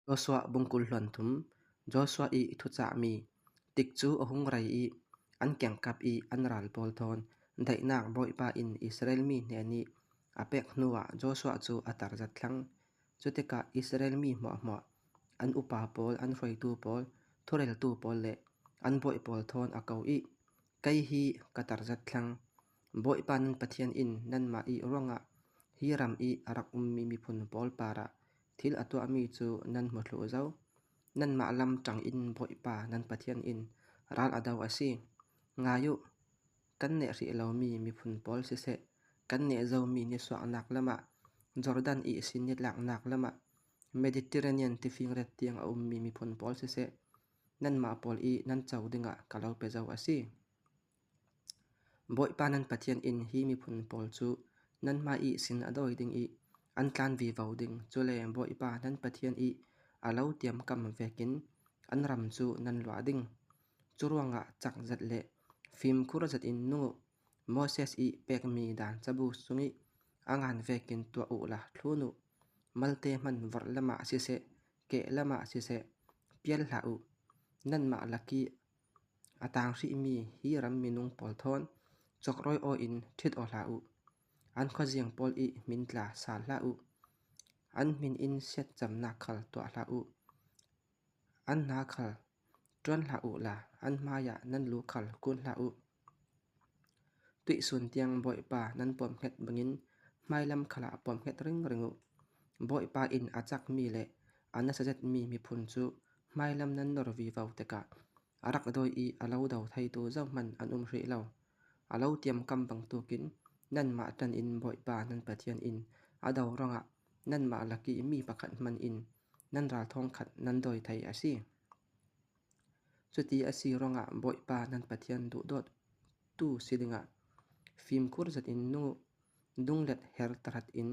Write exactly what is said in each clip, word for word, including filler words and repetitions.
Joshua bung kul hluan thum. Joshua i thuchah mi. Tik chu a hung rei i, an kiangkap i an ral pawl thawn daihnak Bawihpa in Israel mi hnev ni a pek hnuah Joshua chu a tar zat thlang. Chutikah Israel mi hmuahhmuah, an upa pawl, an hruaitu pawl, thureltu pawl leh an bawih pawl thawn a ko i, Kei hi ka tar zat thlang. Bawihpa nan Pathian in nanmah i ruangah hi ram i a rak um mi miphun pawl parah thil a tuah mi chu nan hmu thluh zo. Nanmah lam tang in Bawihpa nan Pathian in ral a do a si. Ngai uh, kan neh hrih lo mi miphun pawl siseh, kan neh zo mi nisuaknak lamah, Jordan i sin nitlaknak lamah, Mediterranean tifing ret tiang a um mi miphun pawl siseh, nanmah pawl i nan cho dingah ka lo pe zo a si. Bawihpa nan Pathian in hi miphun pawl chu nanmah i sin a dawi ding i an tlan vivo ding, chule Bawihpa nan Pathian i a lo tiamkam vekin an ram chu nan luah ding. Chu ruangah chak zat leh fimkhur zat in nung uh. Moses i pek mi dan chabu sung i a ngan vekin tuah uh la thlun uh. Malte hman vorh lamah siseh, keh lamah siseh, pial hlah uh. Nanmah lak i a tang hrih mi hi ram minung pawl thawn chok rawi aw in thit aw hlah uh. An khuaziang pawl i hmin tla sal hlah uh. An hmin in siatchamnak khal tuah hlah uh. An hna khal tuan hlah uh la, an hmai ah nan lu khal kun hlah uh. Tuihsun tiang Bawihpa nan pawm nghet bangin hmai lam khal ah pawm nghet ringring uh. Bawihpa in a chak mi leh a nasa zet mi miphun chu hmai lam nan nor vivo tikah a rak dawi i a lo do theitu zohman an um hrih lo. A lo tiamkam bang tukin nanmah tan in Bawihpa nan Pathian in a do ruangah nanmah lak i mi pakhat hman in nan ral thawng khat nan dawi thei a si. Chuti a si ruangah Bawihpa nan Pathian duhdawttu si dingah fimkhur zat in nung uh. Dunglet her tarhat in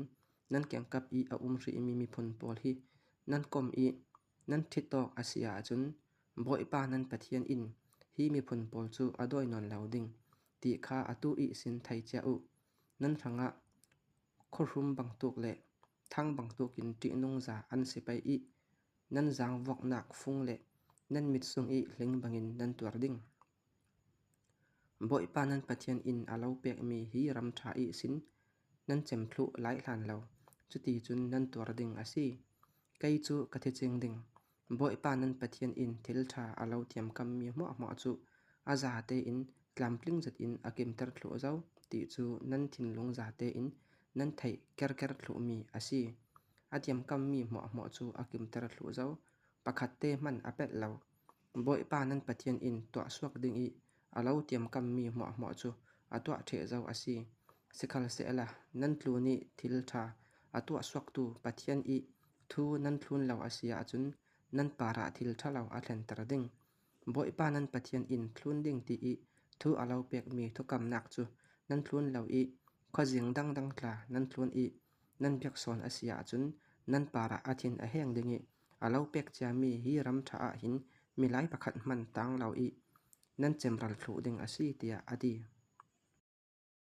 nan kiangkap i a um hrih mi miphun pawl hi nan kom i nan thit tawk a si ah chun, Bawihpa nan Pathian in hi miphun pawl chu a dawi nawn lo ding ti kha a tu i sin thei chia uh. Nan hrangah khuahrum bang tuk leh thang bang tukin ṭihnung za an sipai i nan zang vuaknak fung leh nan mit sung i hling bangin nan tuar ding. Bawihpa nan Pathian in a lo pek mi hi ram ṭha i sin nan chem thluh lai hlan lo, chuti chun nan tuar ding a si. Kei chu ka thi ching ding. Bawihpa nan Pathian in thil ṭha a lo tiamkam mi hmuahhmuah chu a zate in tlamtling zat in a kimter thluh zo ti chu nan thinlung zate in nan theih kerker thluh mi a si. A tiamkam mi hmuahhmuah chu a kimter thluh zo, pakhatte hman a pelh lo. Bawihpa nan Pathian in tuah suak ding i a lo tiamkam mi hmuahhmuah chu a tuah theh zo a si. Sikhalsehla nan tlun i thil ṭha a tuah suaktu Pathian i thu nan thlun lo a si ah chun, nan parah thil ṭha lo a thlenter ding. Bawihpa nan Pathian in thlun ding ti i thu a lo pek mi thukamnak chu nan thlun lo i, khuazing dangdang tla nan thlun i, nan biak sawn a si ah chun, nan parah a thin a heng ding i, a lo pek chia mi hi ram ṭha ah hin milai pakhat hman tang lo i, nan chem ral thluh ding a si, tiah a ti.